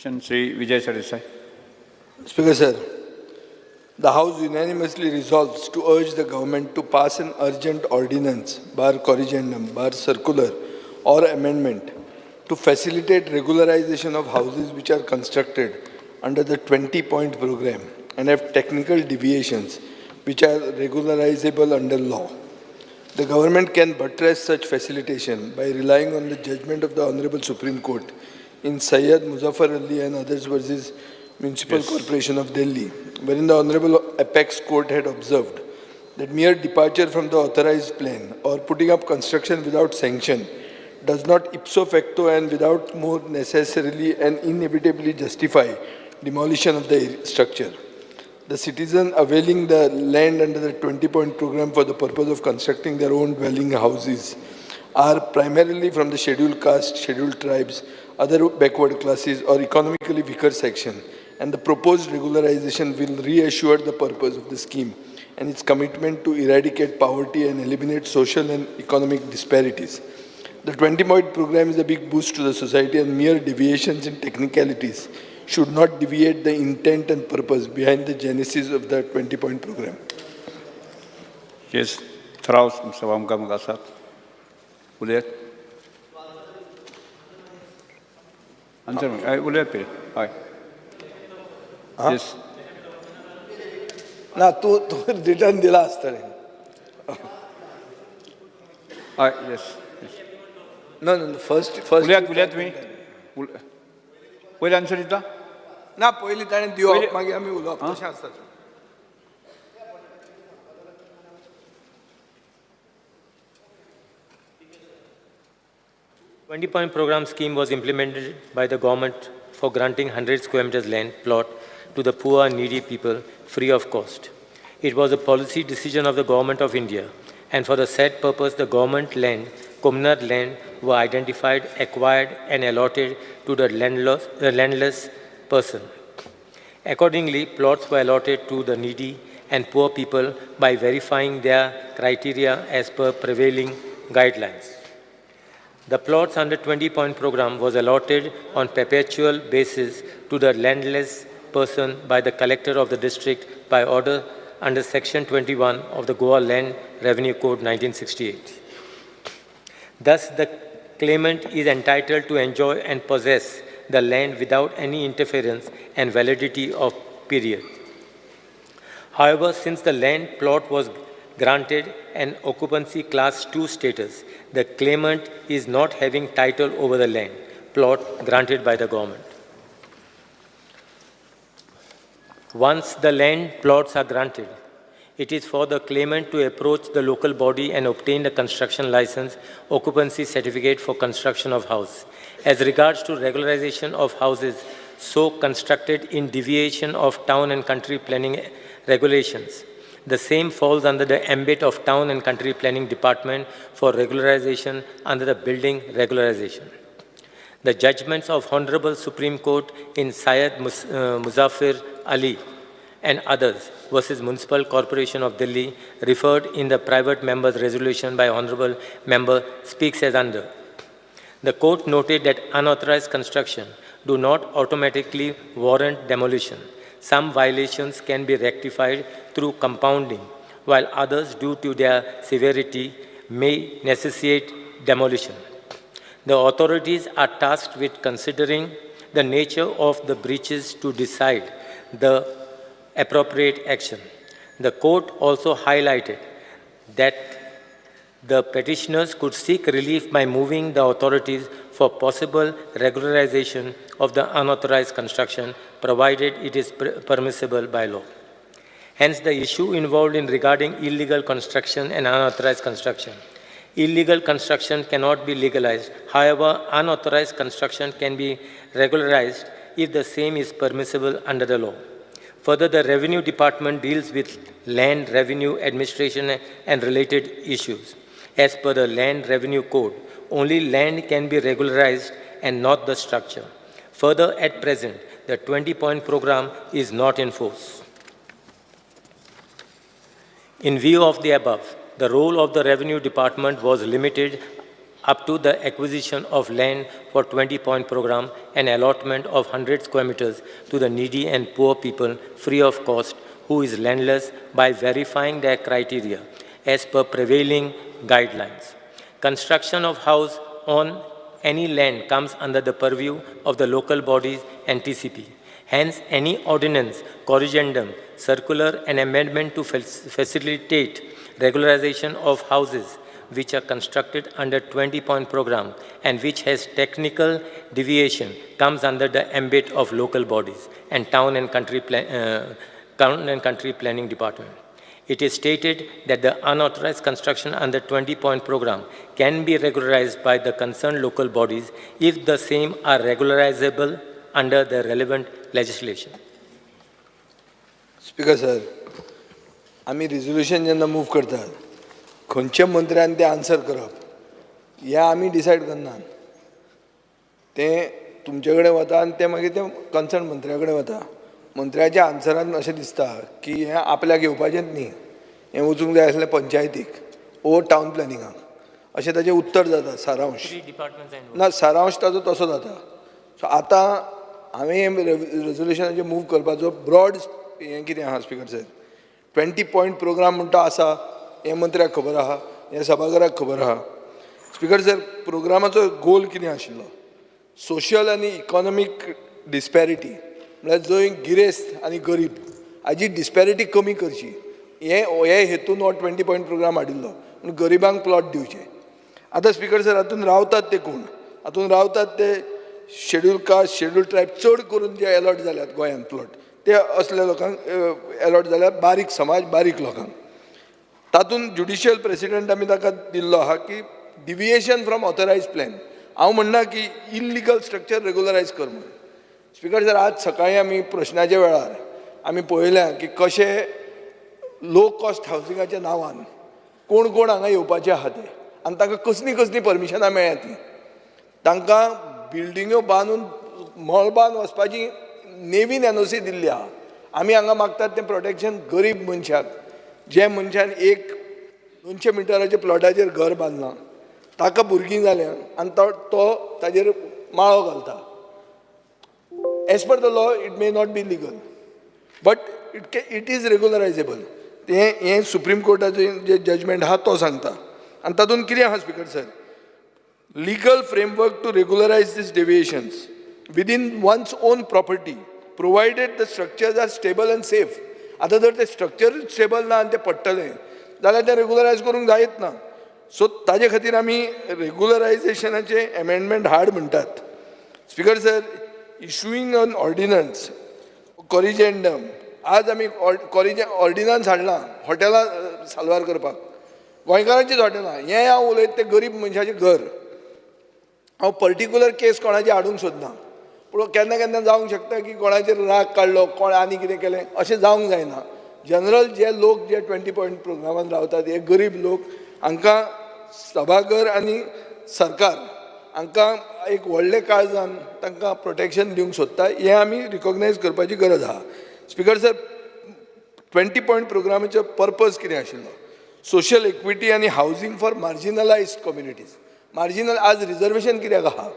Question Shri Vijay Sardesai. Speaker sir, the House unanimously resolves to urge the government to pass an urgent ordinance, bar corrigendum, bar circular or amendment to facilitate regularization of houses which are constructed under the 20-point program and have technical deviations which are regularizable under law. The government can buttress such facilitation by relying on the judgment of the Honorable Supreme Court in Syed Muzaffar Ali and others versus Municipal Corporation of Delhi, wherein the Honorable Apex Court had observed that mere departure from the authorized plan or putting up construction without sanction does not ipso facto and without more necessarily and inevitably justify demolition of the structure. The citizen availing the land under the 20-point program for the purpose of constructing their own dwelling houses are primarily from the scheduled caste, scheduled tribes, other backward classes, or economically weaker section, and the proposed regularization will reassure the purpose of the scheme and its commitment to eradicate poverty and eliminate social and economic disparities. The 20-point program is a big boost to the society, and mere deviations in technicalities should not deviate the intent and purpose behind the genesis of the 20-point program. Yes, थराव सभामुखार आसात उलयात. Answer उलयात पळय. हय. येस. ना, तूं तूं return दिला आसतलें. हय. येस. No no first first उलयात उलयात तुमी. पयलीं आन्सर दिता. ना, पयलीं ताणें दिवप, मागीर आमी उलोवप तशें आसता. Twenty-point program scheme was implemented by the government for granting 100 square meters land plot to the poor and needy people free of cost. It was a policy decision of the government of India, and for the said purpose, the government land, communal land were identified, acquired, and allotted to the landless person. Accordingly, plots were allotted to the needy and poor people by verifying their criteria as per prevailing guidelines. The plots under 20-point program was allotted on perpetual basis to the landless person by the collector of the district by order under Section 21 of the Goa Land Revenue Code 1968. Thus, the claimant is entitled to enjoy and possess the land without any interference and validity of period. However, since the land plot was granted an occupancy class 2 status, the claimant is not having title over the land plot granted by the government. Once the land plots are granted, it is for the claimant to approach the local body and obtain the construction license, occupancy certificate for construction of house. As regards to regularization of houses so constructed in deviation of town and country planning regulations, the same falls under the ambit of Town and Country Planning Department for regularization under the building regularization. The judgments of Honorable Supreme Court in Syed Muzaffar Ali and others versus Municipal Corporation of Delhi referred in the private member's resolution by Honorable Member speaks as under. The court noted that unauthorized construction do not automatically warrant demolition. Some violations can be rectified through compounding, while others, due to their severity, may necessitate demolition. The authorities are tasked with considering the nature of the breaches to decide the appropriate action. The court also highlighted that the petitioners could seek relief by moving the authorities for possible regularization of the unauthorized construction, provided it is permissible by law. Hence, the issue involved in regarding illegal construction and unauthorized construction. Illegal construction cannot be legalized. However, unauthorized construction can be regularized if the same is permissible under the law. Further, the Revenue Department deals with land revenue administration and related issues. As per the Land Revenue Code, only land can be regularized and not the structure. Further, at present, the 20-point program is not in force. In view of the above, the role of the Revenue Department was limited up to the acquisition of land for 20-point program and allotment of 100 square meters to the needy and poor people free of cost who is landless by verifying their criteria as per prevailing guidelines. Construction of house on any land comes under the purview of the local bodies and TCP. Hence, any ordinance, corrigendum, circular and amendment to facilitate regularization of houses which are constructed under 20-point program and which has technical deviation comes under the ambit of local bodies and town and country, town and country planning department. It is stated that the unauthorized construction under 20-point program can be regularized by the concerned local bodies if the same are regularizable under the relevant legislation. Speaker sir, आमी resolution जेन्ना move करतात, खंयच्या मंत्र्यान तें answer करप हें आमी decide करनात. तें तुमचे कडेन वता आनी तें मागीर तें कन्सर्न मंत्र्या कडेन वता. मंत्र्याच्या आन्सरान अशें दिसता की हें आपल्याक येवपाचेंच न्ही, हें वचूंक जाय आसलें पंचायतीक ओ टावन प्लॅनिंगाक, अशें ताचें उत्तर जाता. सारांश Three departments are involved. ना, सारांश ताजो तसो जाता. सो आतां हांवें रेजोल्युशनाचेर मूव करपाचो ब्रॉड हें कितें आहा स्पिकर साहेब, 20 पॉयंट प्रोग्राम म्हणटा आसा, हें मंत्र्याक खबर आहा, हें सभाघराक खबर आहा. स्पिकर सर, प्रोग्रामाचो गोल कितें आशिल्लो? सोशल आनी इकॉनॉमीक डिस्पॅरिटी, म्हळ्यार जंय गिरेस्त आनी गरीब हाजी डिस्पॅरिटी कमी करची, हे हेतून हो 20 पॉयंट प्रोग्राम हाडिल्लो, पूण गरिबांक प्लॉट दिवचे. आतां स्पिकर सर, हातून रावतात ते कोण? हातून रावतात ते शेड्यूल कास्ट, शेड्यूल ट्रायब, चड करून जे एलॉट जाल्यात गोंयांत प्लॉट ते असल्या लोकांक एलॉट जाल्यात, बारीक समाज, बारीक लोकांक. तातूंत ज्युडिशियल प्रेसिडेंट आमी ताका दिल्लो आहा की डिविएशन फ्रॉम ऑथरायज प्लॅन. हांव म्हणना की इल्लिगल स्ट्रक्चर रेगुलरायज कर म्हणून. स्पिकर सर, आज सकाळीं आमी प्रश्नाच्या वेळार आमी पळयलें की कशें लो कॉस्ट हावसिंगाच्या नांवान कोण कोण हांगा येवपाचे आहा ते, आनी तांकां कसलीं कसलीं परमिशनां मेळ्ळ्या तीं. तांकां बिल्डिंग्यो बांदून मळबान वचपाची नेवीन एनओसी दिल्ली आहा. आमी हांगा मागतात तें प्रोटेक्शन गरीब मनशाक, जे मनशान एक 200 मिटराच्या प्लॉटाचेर घर बांदलां, ताका भुरगीं जाल्यां आनी तो ताजेर माळो घालता. As per the law it may not be legal, but it is regularizable. तें हें सुप्रीम कोर्टाचें जें जजमेंट आहा तो सांगता. आनी तातूंत कितें आहा speaker sir, legal framework to regularize these deviations within one's own property, provided the structures are stable and safe. आतां जर ते स्ट्रक्चर स्टेबल ना आनी तें पडटलें जाल्यार तें रेगुलरायज करूंक जायत ना. सो ताजे खातीर आमी रेगुलरायजेशनाचें एमेंडमेंट हाड म्हणटात. Speaker sir, issuing an ordinance corrigendum, आज आमी ऑर्डिनन्स हाडला हॉटेलां साल्वार करपाक, गोंयकारांचीच हॉटेलां. हें हांव उलयत तें गरीब मनशाचें घर. हांव पर्टिक्युलर केस कोणाची हाडूंक सोदना, पूण केन्ना केन्ना जावंक शकता की कोणाचेर राग काडलो, कोण आनी कितें केलें, अशें जावंक जायना. जनरल जे लोक जे 20 पॉयंट प्रोग्रामान रावतात हे गरीब लोक, हांकां सभाघर आनी सरकार हांकां एक व्हडलें काळजान तांकां प्रोटेक्शन दिवंक सोदता, हें आमी रिकॉग्नायज करपाची गरज आहा. स्पिकर सर, 20 पॉयंट प्रोग्रामाचो पर्पज कितें आशिल्लो? सोशल इक्विटी आनी हावजींग फॉर मार्जिनलायज्ड कम्युनिटीज. मार्जिनल आज रिजर्वेशन कित्याक आहा?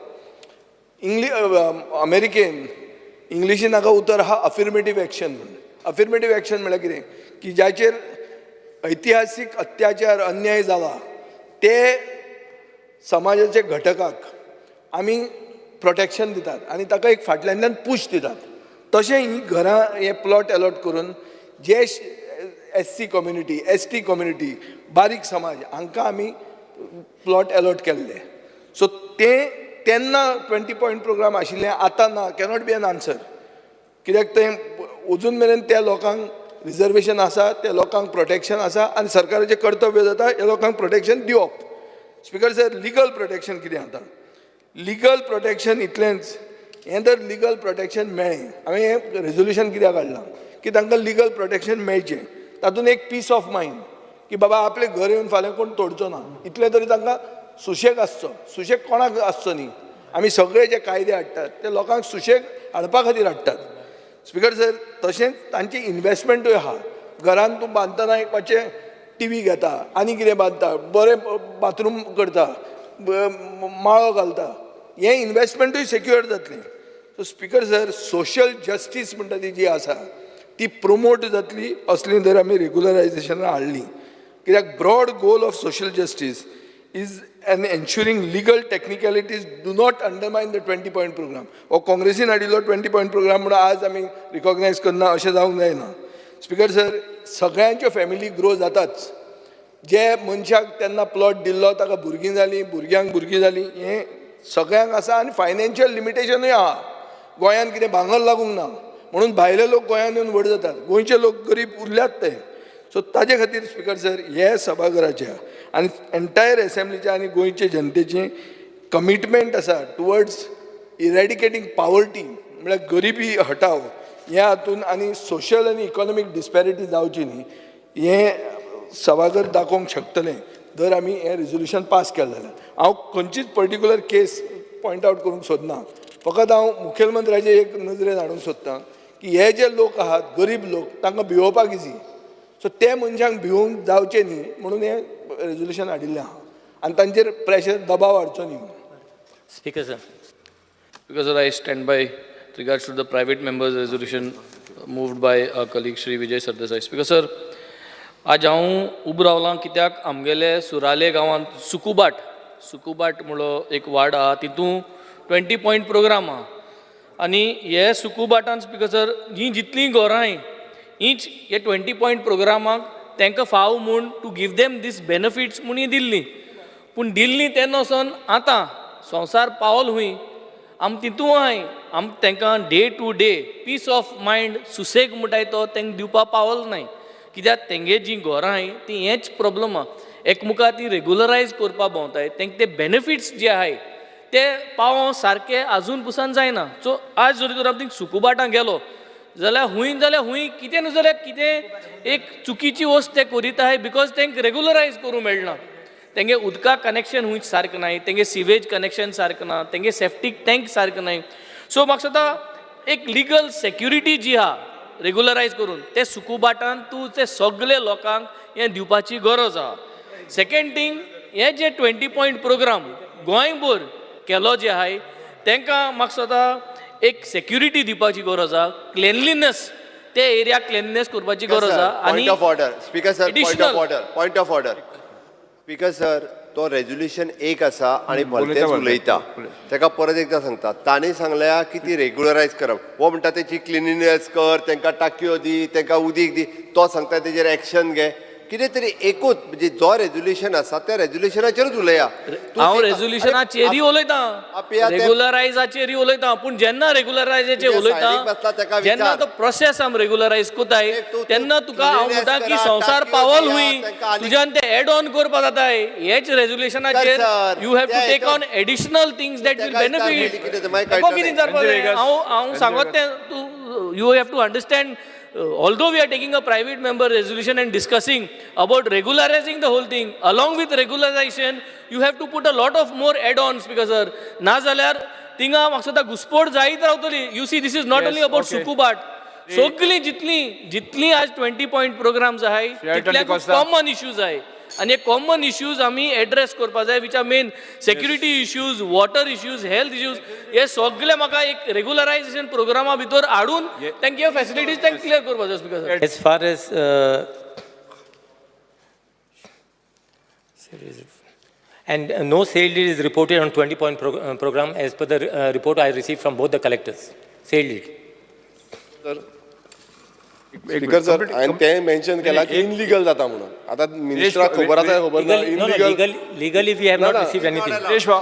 अमेरिकेन इंग्लिशीन हाका उतर आहा अफिर्मेटीव एक्शन म्हणून. अफिर्मेटीव एक्शन म्हळ्यार कितें? की जाचेर ऐतिहासीक अत्याचार अन्याय जाला ते समाजाच्या घटकाक आमी प्रोटेक्शन दितात आनी ताका एक फाटल्यानल्यान पूश दितात. तशें ही घरां हे प्लॉट एलॉट करून जे SC community, ST community, बारीक समाज हांकां आमी प्लॉट एलॉट केल्ले. सो तें तेन्ना 20 पॉयंट प्रोग्राम आशिल्लें, आतां ना, कॅनॉट बी एन आन्सर. कित्याक तें अजून मेरेन त्या लोकांक रिजर्वेशन आसा, त्या लोकांक प्रोटेक्शन आसा आनी सरकाराचें कर्तव्य जाता ह्या लोकांक प्रोटेक्शन दिवप. स्पिकर सर, लिगल प्रोटेक्शन कितें आतां? लिगल प्रोटेक्शन इतलेंच, हें जर लिगल प्रोटेक्शन मेळ्ळें, हांवें हें रेजोल्युशन कित्याक हाडलां की तांकां लिगल प्रोटेक्शन मेळचें, तातूंत एक पीस ऑफ मायंड की बाबा आपलें घर येवन फाल्यां कोण तोडचो ना, इतलें तरी तांकां सुशेग आसचो. सुशेग कोणाक आसचो न्ही, आमी सगळे जे कायदे हाडटात ते लोकांक सुशेग हाडपा खातीर हाडटात. स्पिकर सर, तशेंच तांची इन्वेस्टमेंटूय आहा. घरान तूं बांदतना एक मातशें टीवी घेता आनी कितें बांदता, बरें बाथरूम करता, माळो घालता. हें इनवेस्टमेंटूय सेक्युअर जातलें. So speaker sir, social justice म्हणटा ती जी आसा ती प्रोमोट जातली असली जर आमी रेगुलरायजेशनां हाडली. कित्याक broad goal of social justice is an ensuring legal technicalities do not undermine the 20 point programme. हो काँग्रेसीन हाडिल्लो 20 पॉयंट प्रोग्राम म्हणून आज आमी रिकॉग्नायज करना अशें जावंक जायना. स्पीकर सर, सगळ्यांच्यो फॅमिली ग्रो जाताच. जे मनशाक तेन्ना प्लॉट दिल्लो ताका भुरगीं जालीं, भुरग्यांक भुरगीं जालीं, हें सगळ्यांक आसा. आनी फायनान्शियल लिमिटेशनूय आहा. गोंयांत कितें भांगर लागूंक ना म्हणून भायले लोक गोंयांत येवन व्हड जातात, गोंयचे लोक गरीब उरल्यात ते. सो ताजे खातीर स्पीकर सर, हे सभाघराच्या आनी एंटायर एसेंब्लीच्या आनी गोंयचे जनतेचें कमिटमेंट आसा टुवर्ड्स इरेडिकेटींग पावर्टी, म्हळ्यार गरिबी हटाव ह्या हातून आनी सोशल आनी इकॉनॉमीक डिस्पॅरिटी जावची न्ही हें सभाघर दाखोवंक शकतलें जर आमी हें रेजोल्युशन पास केलें जाल्यार. हांव खंयचीच पर्टिक्युलर केस पॉयंट आवट करूंक सोदना, फकत हांव मुखेलमंत्र्याचे एक नजरेन हाडूंक सोदतां की हे जे लोक आहात गरीब लोक तांकां भिवोवपाक इजी. सो ते मनशांक भिवोवंक जावचें न्ही म्हणून हें रेजोल्युशन हाडिल्लें आहा आनी तांचेर प्रेशर दबाव हाडचो न्ही म्हणून. Speaker sir. Because sir, I stand by regards to the private members resolution moved by our colleague Shri Vijay Sardesai. Speaker sir, आज हांव उबो रावलां कित्याक आमगेले सुराले गांवांत सुकुबाट सुकुबाट म्हणलो एक वार्ड आहा, तितून 20 पॉयंट प्रोग्राम आहा. आनी हे सुकुबाटान स्पीकर सर, ही जितलीं घरां हीच हे 20 पॉयंट प्रोग्रामाक तांकां फाव म्हूण to give them these benefits म्हूण ही दिल्ली. पूण दिल्ली तेन्ना वचोन आतां संवसार पावल हुंय आम तितू आहाय, आम तांकां day to day peace of mind सुसेग म्हणटाय तो तांकां दिवपा पावल नाय. कित्याक तेंगे जीं घरां आहाय ती हेच प्रॉब्लम आहा, एकमुखार ती रेगुलरायज करपा भोंवताय, तांकां ते बेनिफिट्स जे आहाय ते पावों सारके आजून पुसान जायना. सो आज जरी तर आमी सुकुबाटां गेलो जाल्यार हुंय जाल्यार हुंय कितें न्हू जाल्यार कितें एक चुकीची वस्त ते करीत आहाय, because तांकां रेगुलरायज करूंक मेळना. तेंगे उदका कनेक्शन हुंयच सारकें नाय, तेंगे सिवेज कनेक्शन सारकें ना, तेंगे सेफ्टीक टँक सारकें नाय. सो म्हाका दिसता एक लिगल सेक्युरिटी जी आहा रेगुलरायज करून ते सुकुबाटान तूं ते सगळे लोकांक हें दिवपाची गरज आहा. सेकेंड थींग, हे जे 20 पॉयंट प्रोग्राम गोंयभर केलो जे आहाय तांकां म्हाका दिसता एक सेक्युरिटी दिवपाची गरज आहा, क्लिनलीनस ते एरिया क्लिननेस करपाची गरज आहा. Point of order, speaker sir, point of Additional. Order, point of order, speaker sir. तो रेजोल्युशन एक आसा आनी भलतेच उलयता, उलयता. ताका परत एकदां सांगता, तांणी सांगल्या की ती रेगुलरायज करप. हो म्हणटा तेची क्लिनिनेस कर, तांकां टाकयो दी, तांकां उदीक दी. तो सांगता तेजेर एक्शन घे. कितें तरी एकूच म्हणजे जो रेजोल्युशन आसा त्या रेजोल्युशनाचेरूच उलया तूं. हांव रेजोल्युशनाचेरय उलयतां, आपया ते- रेगुलरायजाचेरय उलयतां, पूण जेन्ना रेगुलरायजाचेर तुज्या सायडीक बसला उलयता, ताका जेन्ना विचार. तो प्रोसेस आम रेगुलरायज कोताय तूं- तेन्ना तुका हांव cleanliness म्हणटा की करा, संवसार टाकयो पावल दिया, हुंय तांकां आनी- तुज्यान ते एड ऑन करपा जाताय हेच रेजोल्युशनाचेर. Sir, you have to त्या टेक हेतून- on additional things that will ताका विचार बेनिफीट. कितें तें मागीर कळटलें. कितें विचारपाक जाय? Vegas. हांव हांव सांगत तें तूं you have to understand, although we are taking a private member resolution and discussing about regularizing the whole thing, along with regularization you have to put a lot of more add-ons because sir, ना जाल्यार थिंगा म्हाका दिसता घुसपोट जायत रावतली. You see, this is not Yes, only about okay. सुकुबाट. सगळीं जितली जितली आज 20 पॉयंट प्रोग्राम्स आहाय Sheraton तितल्याक D'Costa. Common issues आहाय आनी हे कॉमन इश्यूज आमी एड्रेस करपा जाय, which are main security issues, water issues, health issues. हे सगळे म्हाका एक रेगुलरायझेशन प्रोग्रामा भितर हाडून तांकां ह्यो फॅसिलिटीज तांकां क्लियर करपा जाय speaker. As far as and no sale deed is reported on 20 point program as per the report I received from both the collectors. Sale deed. Speaker sir, हांवें तें मेन्शन केलां की इनलिगल जाता म्हणून. आतां मिनिस्टराक खबर आसा खबर ना. Legally, no, no, illegal legally we have No, not no. received anything. Viresh भाऊ,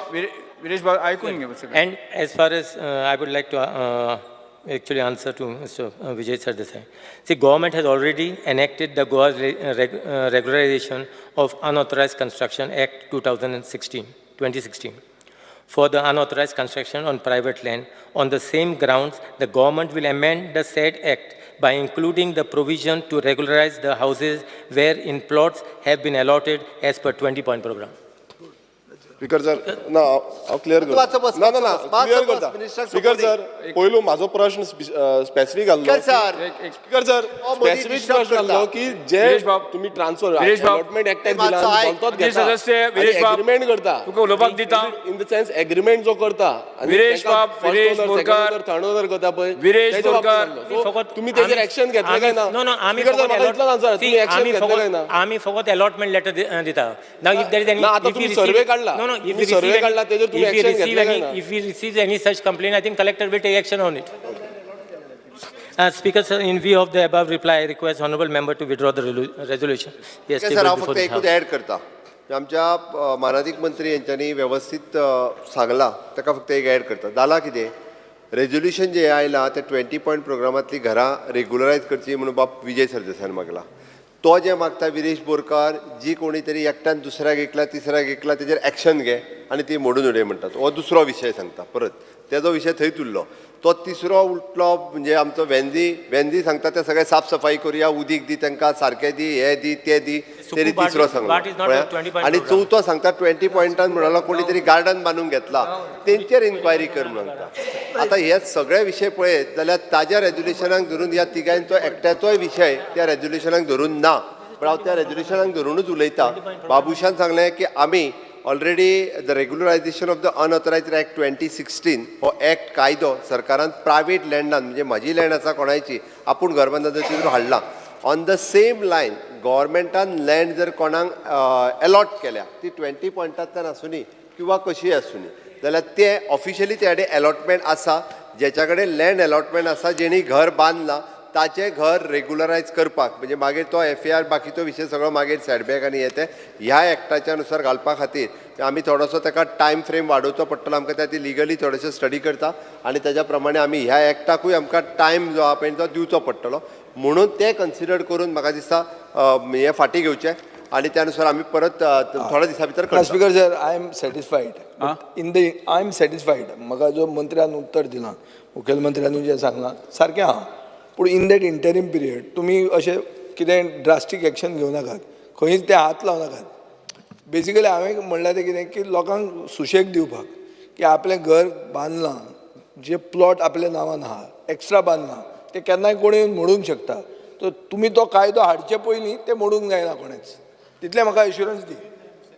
विरेश भाऊ, ऐकून घे सगळें. And as far as I would like to actually answer to Mr. Vijay Sardesai. See, government has already enacted the Goa Regularization of Unauthorized Construction Act 2016, for the unauthorized construction on private land. On the same grounds, the government will amend the said act by including the provision to regularize the houses wherein plots have been allotted as per 20-point program. Speaker sir, ना, हांव clear तूं मातसो करता. बस, ना ना ना, मातसो बस, clear मातसो बस, करता. मिनिस्टराक स्पीकर सोंपोवंक सर, पयलू म्हाजो प्रश्न स्पेसिफीक आसलो. स्पीकर सर, स्पीकर सर, हो, मदीं स्पेसिफीक disturb प्रश्न करता. आसलो की जे विरेश बाब, तुमी ट्रान्सफर विरेश बाब, अलॉटमेंट एक्टाक मातसो दिला आयक. भलतोच माननीय घेता सदस्य, विरेश बाब, एग्रीमेंट करता. तुका उलोवपाक दिता. इन the sense agreement जो करता आनी विरेश तांकां बाब, first Viresh owner, second Borkar, owner, third owner करता पळय, विरेश तेच्या बाबतीत बोरकार. आसलो. So, फकत तुमी तेजेर एक्शन घेतले काय ना? नो नो, आमी स्पीकर सर, म्हाका इतलोच आन्सर, तुमी एक्शन घेतले काय ना? आमी फकत अलॉटमेंट लेटर दिता. Now if there is any ना, आता तुम्ही survey काढला. नो नो, if तुम्ही survey काढला, तेजेर तुम्ही action घेतले काय ना? If we receive any such complaint, I think collector will take action on it. Speaker sir, in view of the above reply, I request honourable member to withdraw the resolution. Yes. Sir, हांव फक्त एकूच add करता. आमच्या मानादीक मंत्री यांच्यांनी वेवस्थीत सांगलां, ताका फक्त एक एड करता. जालां कितें, रेजोल्युशन जें आयलां तें 20 पॉयंट प्रोग्रामांतलीं घरां रेगुलरायज करचीं म्हणून बाब विजय सरदेसायान मागलां. तो जें मागता विरेश बोरकार, जी कोणी तरी एकट्यान दुसऱ्याक विकला, तिसऱ्याक विकला, तेजेर एक्शन घे आनी ती मोडून उडय म्हणटात. हो दुसरो विशय सांगता, परत तेजो विशय थंयच उरलो. तो तिसरो उठलो म्हणजे आमचो वेंदी. वेंदी सांगता ते सगळे साफ सफाई करुया, उदीक दी तांकां, सारकें दी, हें दी, तें दी. तेणी तिसरो सांगलो. आनी चवथो सांगता 20 पॉयंटान म्हणालो कोणी तरी गार्डन बांदून घेतला तेंचेर इन्क्वायरी कर म्हणून सांगता. आतां हे सगळे विशय पळयत जाल्यार ताज्या रेजोल्युशनाक धरून ह्या तिगांचो एकट्याचोय विशय त्या रेजोल्युशनाक धरून ना, पण हांव त्या रेजोल्युशनाक धरुनूच उलयता. बाबूशान सांगलें की आमी already the regularisation of the unauthorised act 2016 हो एक्ट कायदो सरकारान प्रायवेट लँडान, म्हणजे म्हाजी लँड आसा कोणायची, आपूण घर बांदता तितून हाडला. ऑन the same line गव्हर्मेंटान लँड जर कोणाक एलॉट केल्या ती 20 पॉयंटांतल्यान आसुनी किंवा कशीय आसुनी, जाल्यार ते ऑफिशियली त्या कडेन एलॉटमेंट आसा. जेच्या कडेन लँड एलॉटमेंट आसा, जेणी घर बांदलां ताचें घर रेगुलरायज करपाक, म्हणजे मागीर तो एफआर बाकीचो विशय सगळो मागीर सायडबॅक आनी हे ते ह्या एक्टाच्या नुसार घालपा खातीर आमी थोडोसो ताका टायम फ्रेम वाडोवचो पडटलो आमकां. त्या खातीर लिगली थोडेशें स्टडी करता आनी ताज्या प्रमाणे आमी ह्या एक्टाकूय आमकां टायम जो आहा पळय तो दिवचो पडटलो. म्हणून तें कन्सिडर करून म्हाका दिसता हें फाटीं घेवचें आनी त्या नुसार आमी परत थोड्या दिसां भितर करता. Speaker sir, I am satisfied in the I am satisfied. म्हाका जो मंत्र्यान उत्तर दिलां, मुखेलमंत्र्यानूय जें सांगलां सारकें आहा, पूण इन that interim period तुमी अशें कितें ड्रास्टीक एक्शन घेवं नाकात, खंयच ते हात लावं नाकात. बेजिकली हांवें म्हणलां तें कितें की लोकांक सुशेग दिवपाक की आपलें घर बांदलां, जे प्लॉट आपल्या नांवान आहा, एक्स्ट्रा बांदलां, तें केन्नाय कोणूय मोडूंक शकता. तर तुमी तो कायदो हाडचे पयलीं तें मोडूंक जायना कोणेंच, तितलें म्हाका एश्युरंस दी.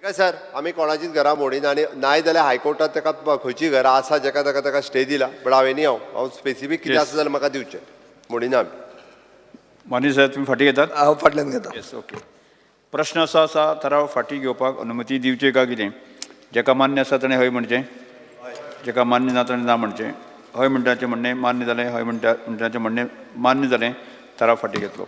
काय सर, आमी कोणाचीच घरां मोडिना आनी नाय जाल्यार हायकोर्टात ताका खंयची घरां आसा जेका ताका ताका स्टे दिला. बट हांव एनी हांव स्पेसिफीक कितें आसा जाल्यार म्हाका दिवचें, मोडिना आमी. माननीय साहेब, तुमी फाटीं घेतात? हांव फाटल्यान घेता. येस, ओके. प्रश्न असो आसा, थाराव फाटीं घेवपाक अनुमती दिवची काय कितें? जेका मान्य आसा ताणें हय म्हणचें, जेका मान्य ना ताणें ना म्हणचें. हय म्हणटाचें म्हणणें मान्य जालें, हय म्हणटाचें म्हणणें मान्य जालें, थाराव फाटीं घेतलो.